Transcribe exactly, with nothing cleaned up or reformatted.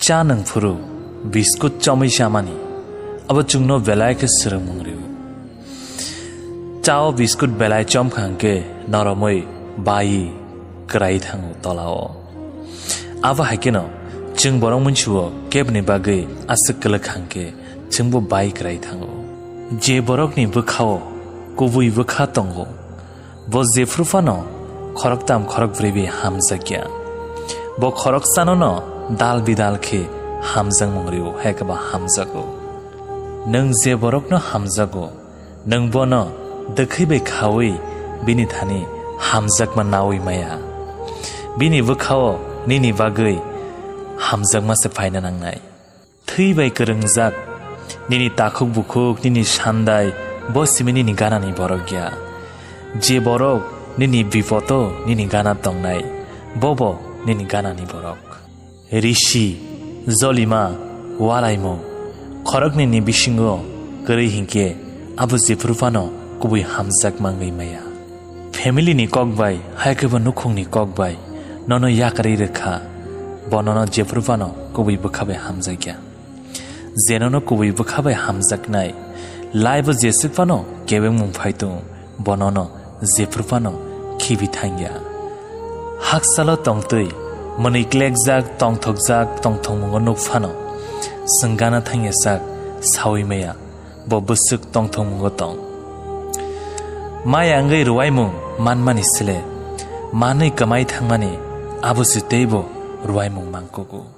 Cha nwng phuru biskut chomwi chamani, abo chwngno belai khe swrwngmung rw-o. Cha-o biskut belai chomkha hwnkhe noromwi bai kwrai thango tola-o. Abo hai kheno chwng borok munsio kebni bagwi aswk kwlwk hwnkhe chwngbo bai kwrai thango. Je borokni bwkha-o kubui bwkha tongo, bo jephru phano khoroktam khorokbrwi bai hamjakya. Bo khoroksanono dal bidal khe hamjakmung rw-o, hai khe bo hamjago. Nwng je borokno hamjago, nwng bono dwkhwi bai khaui bini thani hamjakma naui maya. Bini bwkha-o nini bagwi hamjakma se phaina nangnai. Thwi bai kwrwngjak nini takhuk bukhuk, nini sandai, bo simi nini ganani borok ya. Je borok nini bipodo nini gana tongnai, bobo nini ganani borok. Risi, jolima, walaimung, khoroknwini bisingo kwrwi hinkhe abo jephru phano kubui hamjakma wngwi maya. Family ni kok bai, hai khe bo nukhungni kok bai nono yakarwi rwkha, bo nono jephru phano kubui bwkha bai hamjakya. Je nono kubui bwkha bai hamjaknai, laibo jeswk phano kebengmung phai tongo, bo nono jephru phano khibi thangya. Haksalo tongtwi mwnwi klekjak, tongthokjak, tongthokmungo nuk phano chwng gana thangya sak saui maya, bo bwswk tongthokmungo tong. Maya wngwi rwuaimung manmani sle, manwi kwmai thangmani abo se teibo rwuaimung mangkugo.